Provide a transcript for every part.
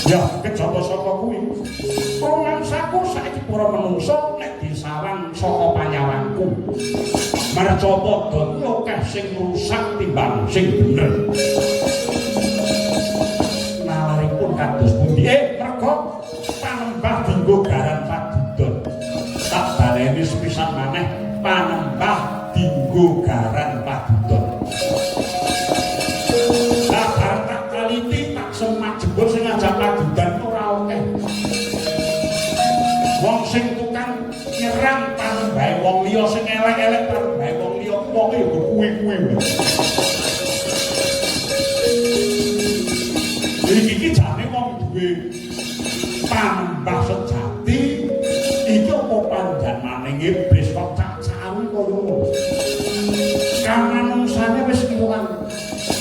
Ya, kejaba saka kuwi. Rumangsaku saiki para menungsa nek disawang saka panyawangku. Marca padha kuwi akeh sing ngrusak timbang sing bener. Nalaripun kados pundi? Merga panembah dinggo garan padudon. Tak baleni sepisan maneh, panembah dinggo garan padudon. Lah bareng tak kaliti tak semak jebul sing ngajak padudan ora akeh. Wong sing tukang nyerang panembahe wong liya, sing elek-elek panembahe wong liya, wonge ya kuwi-kuwi. Iki iki jane wong duwe panembah sejati iki apa panjenengane iblis kok cak-cawi kaya ngono. Kamanungsane wis ilang.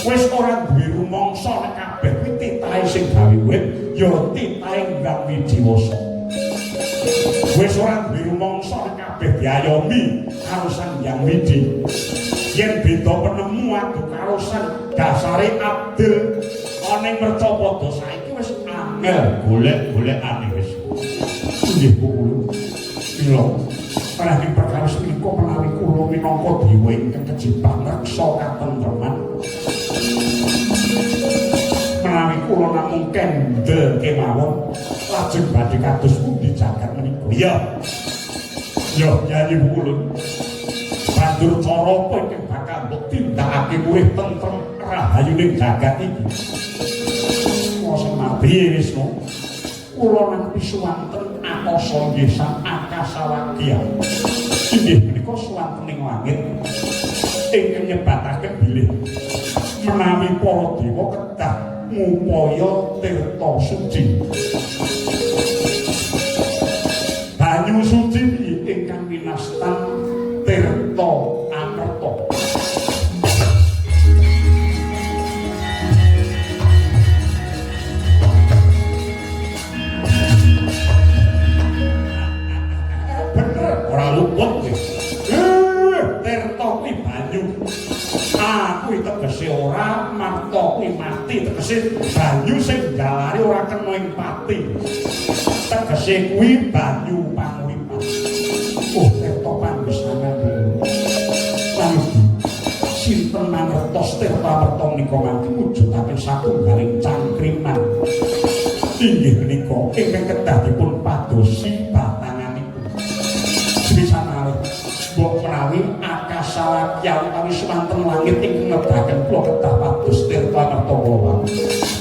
Wis ora duwe rumangsa nek kabeh kuwi titahe sing gawe urip ya titahe Hyang Wijiwasa. Wis ora duwe rumangsa nek kabeh diayomi karo Sang Hyang Wiji. Yen beda penemu adu karo sang dasare adil ana ing mercapada saiki wis angel golek-golekane wis. Nggih kula. Mila ing perkawis menika menawi kula minangka dewa ingkang kejebak ngreksa katentreman, menawi kula namung kendel kemawon lajeng badhe kados pundi jagat menika? Iya. Ya, Yayi Wukulun. Banjur cara apa ingkang bakal mbok tindakake murih tentrem rahayuning jagat iki? Kuwasa marbi Wisnu. Kula nampi suwanten akasa nggih sang akasawagya. Inggih menika suwantening langit ingkang nyebataken bilih menawi para dewa kedah ngupaya tirta suci. Banyu suci ingkang winastan tirta amerta. Bener, ora luput kuwi. Tirta kuwi banyu. Kuwi tegese ora, marta kuwi mati, tegese banyu sing njalari ora kena ing pati. Tegese kuwi banyu panguripan. Oh, tirta panggesangan lan sinten mangertos tirta amerta menika mangke mujudaken satunggaling cangkriman. Inggih menika ingkang kedah dipun padosi batanganipun. Sepisan malih, mbok menawi akasawakya utawi suwanten langit ingkang nedahaken kula kedah pados tirta amerta kula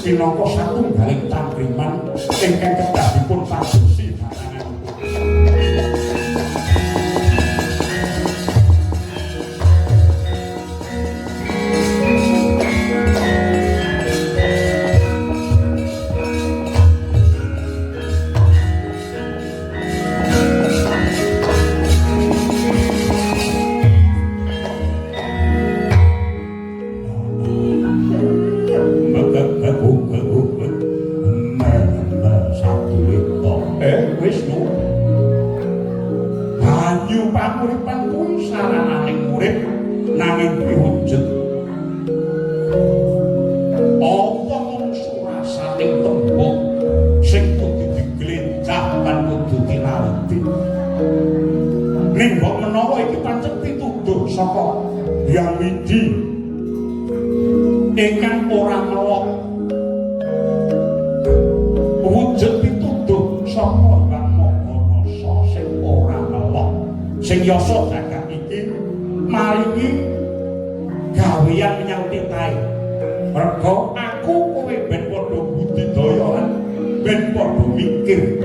minangka satunggaling cangkriman ingkang kedah dipun padosi batanganipun. Wisnu, banyu panguripan kuwi sarananing urip nanging kuwi wujud. Apa mung surasaning tembung sing kudu diglencah lan kudu tinaliti? Ning mbok menawa iki pancen pituduh saka Hyang Widi ingkang ora melok, wujud pituduh saka Hyang Maha sing ora melok, sing yasa jagat iki maringi gawean menyang titahe. Merga aku kowe ben padha budidaya lan ben padha mikir.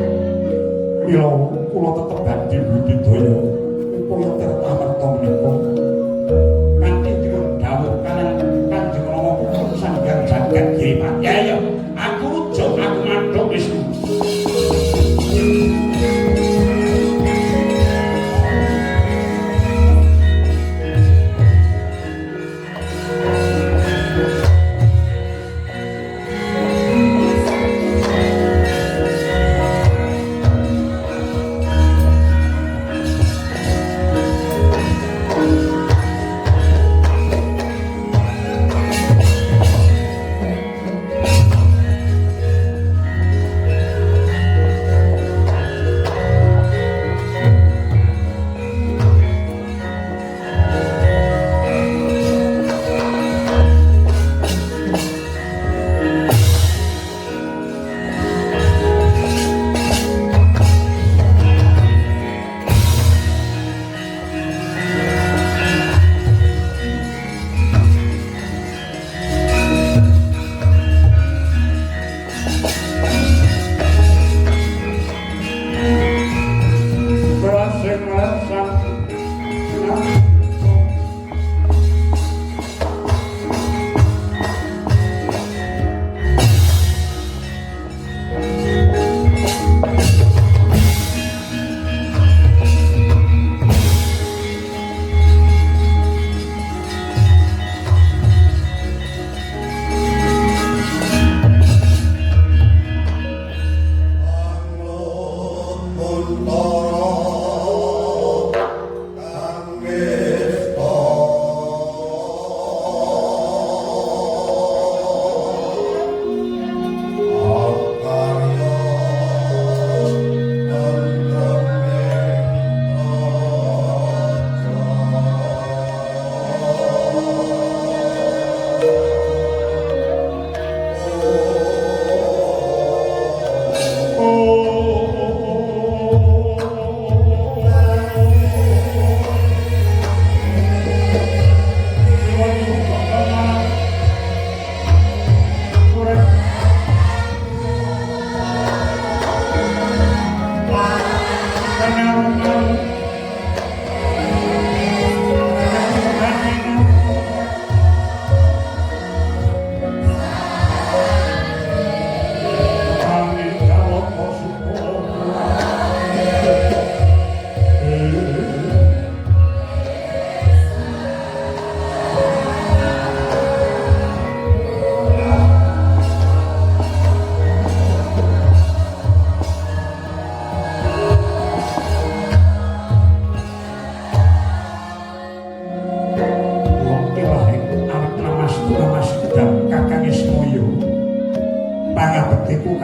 Mila kula tetep badhe budidaya upaya tirta amerta menika kanthi dipun dawuh kaliyan Kanjeng Rama pun Sang Hyang Jagat Giripati. Ayo, aku rujuk, aku madhuk Wisnu.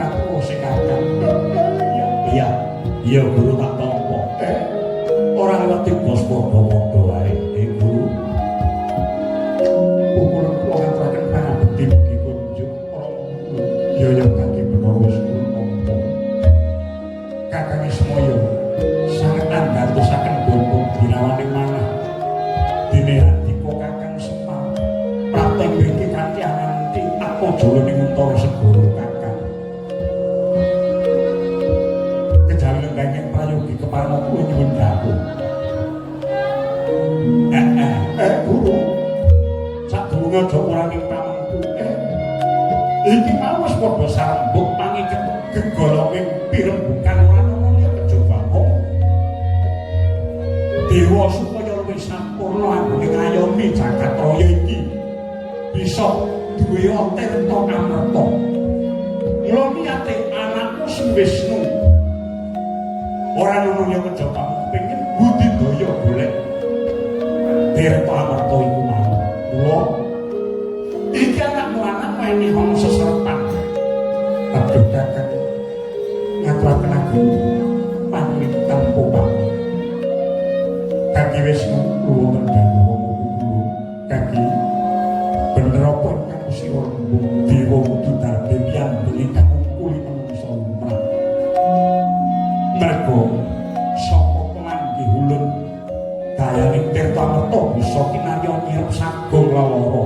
katurose Kakang. Iya, iya guru tak tampa. Ora liwat bos padha-padha wae, Guru. Pupulun kula ngaturaken pangabekti mugi kunjuk para guru. Ya ya kaki Bathara Wisnu nampa. Kakang Ismaya sanget anggantosaken bapa dirawaning manah. Dene andika Kakang Semar prapta mriki kanthi ananti Atmajala ning Untara Segara Kakang. Kejawi lenggahing prayogi kepareng kula nyuwun dawuh. Guru. Sadurunge aja kuranging pamengku. Iki mau wis padha sarembug pangiket gegolonging pirembugan ora ana liya kejaba mung dewa supaya luwih sampurna anggone ngayomi jagat raya iki bisa duwe tirta amerta. Mula niate anakku Sing Wisnu ora ana liya kejaba kepengin budidaya golek tirta amerta iku mau. Mula iki anakmu anak wenih ana seserepan. Aduh Kakang ngaturaken ageng pamit tanpa pamit. Kaki Wisnu wonten dawuh Rama Kaki bener apa ingkang sira rembug dewa kudu darbe piyambake kakungkuli manungsa lumrah. Merga saka pemanggih ulun dayaning tirta amerta bisa kinarya nyirep sagung lelara.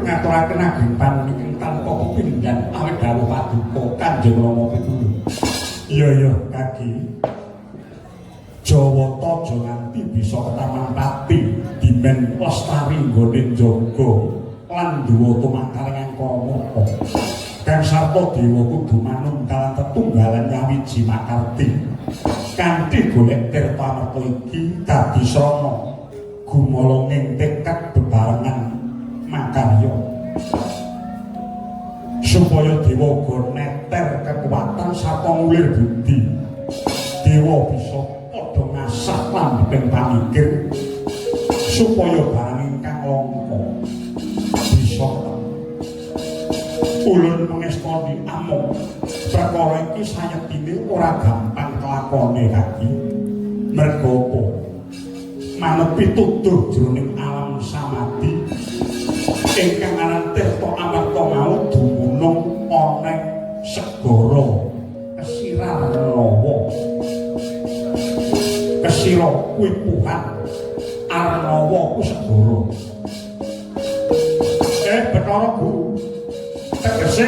Ngaturaken ageng panuning tanpa pepindhan awit dawuh paduka Kanjeng Rama Pitulung. Iya iya Kaki. Jawata aja nganti bisa ketaman pati dimen lestari nggone njaga lan duwa tumangkaring angkara murka. Kang sarta dewa kudu manunggalan tetunggalan nyawiji makarti. Kanthi golek tirta amerta iki dadi srana gumolonging tekad bebarengan makarya supaya dewa uga neter kekuatan sarta ngulir budi. Dewa bisa padha ngasah landheping pamikir supaya barang ingkang langka bisa ketemu. Ulun mengestoni amung perkara iki sayektine ora gampang kelakone Kaki. Merga apa? Manut pituduh jroning alam samadhi ingkang aran tirta amerta mau dumunung ana ing segara Kesirarnawa. Kesira kuwi puhan, Arnawa kuwi segara. Bathara Guru, tegese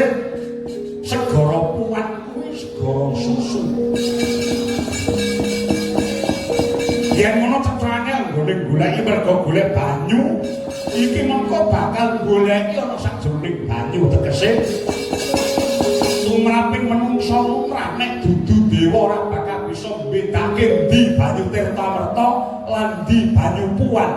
segara puhan kuwi segara susu. Yen ngono cetrane anggone goleki merga golek banyu, iki mengko bakal goleki ana sajroning banyu tegese tumraping menungsa lumrah nek dudu dewa ora bakal bisa mbedake ndi banyu tirta amerta lan ndi banyu puan.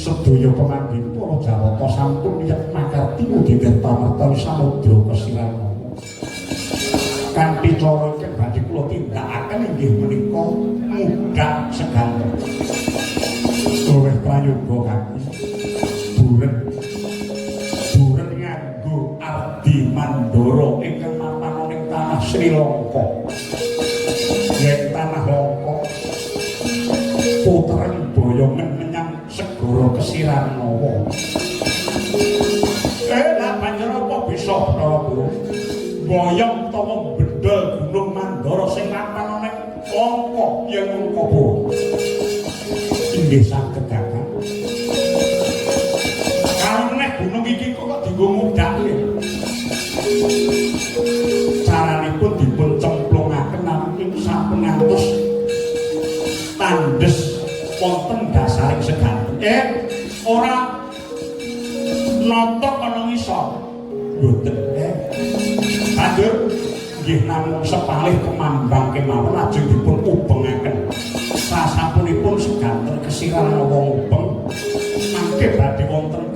Sedaya pemanggih para Jawata sampun niyat makarti udi tirta amerta samudra kesiran. Kanthi cara ingkang badhe kula tindakaken inggih menika mudhak seganten. Luwih prayoga Kaki. Buret. Adi Mandara ingkang mapan ing tanah Sri Lanka. Yen tanah Lanka putreng boyongen menyang segara Kesiranawa. Lah banjur apa bisa Bathara Guru? Boyong utawa bendol Gunung Mandara sing mapan ing Lanka yen Langkapura. Inggih saged, Kakang. Kalau meneh gunung iki kok dienggo ngudhake. Caranipun dipun cemplungaken namung sampun ngantos tandes wonten dasaring seganten. Ora notok ana ngisor. Mboten. Banjur nggih namung sepalih kemambang kemawon lajeng dipun ubengaken. Sasampunipun seganten Kesiranawa ngubeng, mangke badhe wonten